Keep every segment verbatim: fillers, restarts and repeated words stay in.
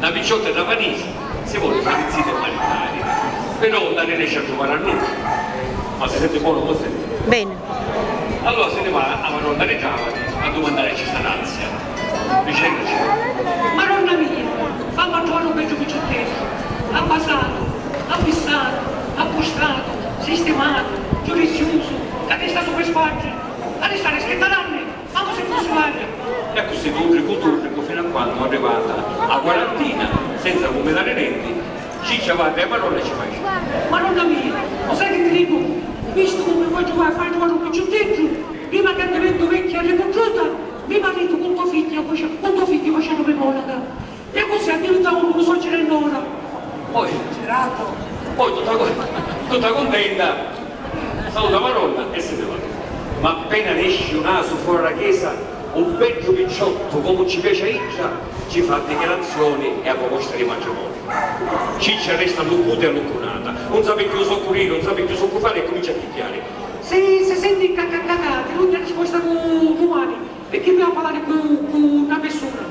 Na picciotta trapanisi si voli fari zita e maritari, però nun arrinesci a truvari a nuddu. Ma si senti bonu, comu senti? Beni. Allura si ni va a Maronna di Trapani a dumannarici sta grazia, dicennuci: Maronna mia, fammi a truvari un beddu picciutteddu, abbasatu, abbissatu, abbustratu, sistimatu, giudiziusu, ca ti sta supra i spaddi, ha di stari schetta d'anni. Mancu si fussi magra! E accussì turri cu turri cu finu a quannu arrivata a quarantina, senza cumbinari nenti, Ciccia va dda Maronna e ci faci: Maronna mia, u sai chi ti dicu? Vistu comu mi voi truvari, fari truvari un picciutteddu, prima ca addiventu vecchia e arricuddruta, mi maritu cu to figghia faci-, cu to figghiu facennumi monaca. E accussì addivintau un sociri e nora. Poi, poi tutta, tutta cuntenta, saluta Maronna e si ni va. Ma appena nesci u nasu fora da chiesa, un beddu picciottu, comu ci piaci a idda, ci fa dichiarazioni e a proposta di matrimoniu. Ciccia resta alluccuta e alluccunata, nun sapi cchiù soccu diri, nun sapi cchiù soccu fari e cumincia a chigghiari. Si, si senti ca, ca, ca, ca, ti dugnu a risposta cu dumani. Picchì mi va a parlari cu, cu na pirsuna.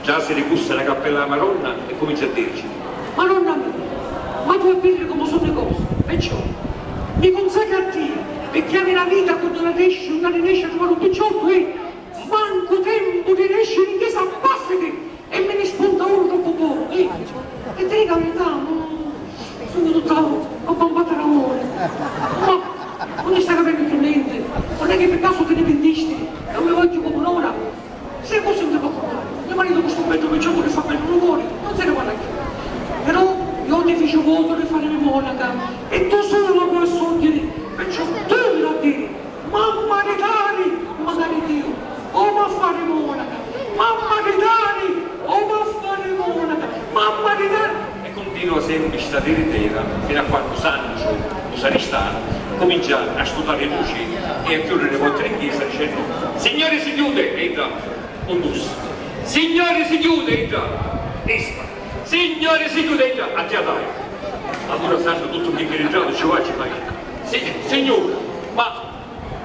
Trasi di cursa na cappella a Maronna e cumincia a dirici: Maronna mia, ma tu a vidiri comu sunnu i cosi, perciò mi cunsacru a tia, picchì havi na vita cu nun arrinesci, nun arrinesci a truvari un picciottu e mancu tempu di nesciri in chiesa, passiti! E mi ni spunta unu troppu bonu, eh! E ti dicu a verità, mm, sugnu tutta a bambatta d'amuri. Ma nun ti sta capennu cchiù nenti? Nun è chi pi casu ti ni pintisti e nun mi vogghiu comu nora? Si accussì nun si pò fari. Mio maritu cu stu beddu picciottu chi fa beddu lu cori, nun si ni parla cchiù. Però iu ti fici u votu di farimi monaca e tu sulu poi sugghiri, perciò tu mi l'ha diri. M'ha maritari, macari Diu, o m'ha fari monaca! M'ha maritari, o m'ha fari monaca! M'ha maritari! E cuntinua sempri sta tiritera finu a quannu Sanciu, u saristanu, cumincia a stutari i duci e a chiudiri i porti di chiesa dicennu: Signori, si chiude! E idda, un dus. Signori, si chiude! E idda, ispa. Signori, si chiude! E idda, a tia dai. Allura Sanciu, tuttu nchigghiriddiatu, ci va, ci fa: Si-, signura, ma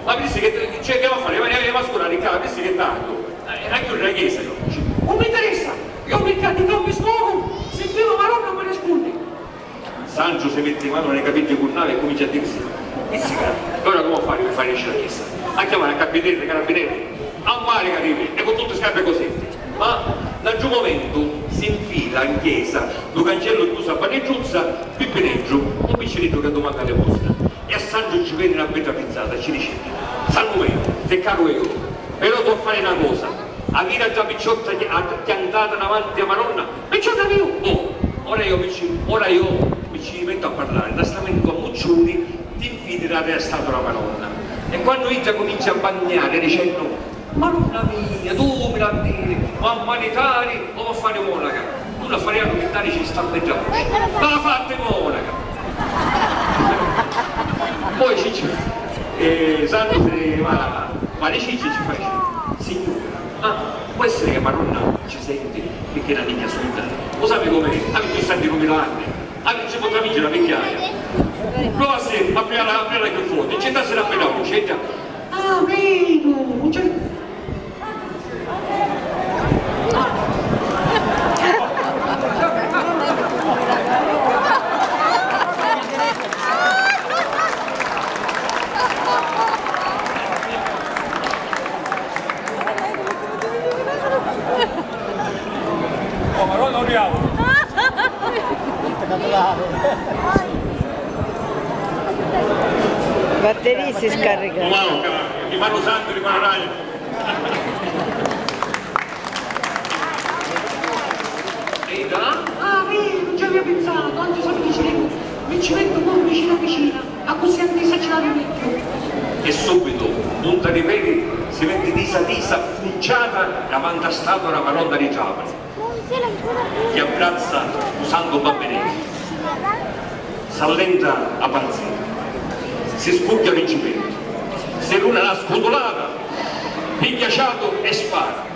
Ma visti che, cioè, che va a fari? Va, va a scurari ccà, visti che tantu, eh, a chiudiri a chiesa, io. Nun mi interessa! Io mi ccà di ccà mi scoru, si prima Maronna mi rispunni! Sanciu si metti i manu nei capiddi cu navi e cumincia a dirisi: Pizzica, e ora comu a fari pi fari nesciri a chiesa? A chiamari a carabineri, carabineri? A mari ca arrivi, e cu tutti i scarpi e cosetti! Ma, n'autru mumentu, si nfila in chiesa, dû cancellu chiusu a banniddruzza, Pippineddu, un picciriddu ca dumanda limosina. E a Sanciu ci veni na bedda pinsata, ci dici: Sannu meu, ti caru eu, però tu a fari na cosa, aviri a dda picciotta chi-, a-, chiantata davanti a Maronna. Picciotta meu! Oh, ora eu mi ci, ora eu mi ci mettu a parlari, nastramenti tu ammucciuni ti nfidi di dari a statua a Maronna. E quannu idda cumincia a banniari dicennu: Maronna mia, tu mi l'ha diri, m'ha maritari o m'ha fari monaca? Tu l'ha fari a pi darici sta bedda voci. Ma fatti monaca! Poi Cicci, eh, Sannu si va, va di Cicci e ci faci: Signura, ma può essiri ca Maronna ci senti picchì è na nichja surda? U sapi com'è? Havi cchiù santi di dumila anni, havi, ci potrà vinciri la vicchiaia. Prova a si, a pigliari, a pigliari cchiù forti, ci dassi na bedda voci, e già. Ah, veru, un cer-, Oh, Madonna, un diavolo! Batteria si scarica. Di manu santu, di manu ragnu. Ehi, ah, ah, veru, nun ci avìa pinsatu, anzi, sapi chi ci dicu? Mi ci mettu puru vicinu vicinu, accussì a ntisa ci l'havi megghiu. E subitu, punta di pedi, si metti tisa tisa, affunciata, davanti a statua dâ Maronna di Trapani, chi abbrazza u Santu Bambinetu. S'allenta a pansina, si scugghianu i cimentu, si runa na scutulata, pigghia ciatu e spara.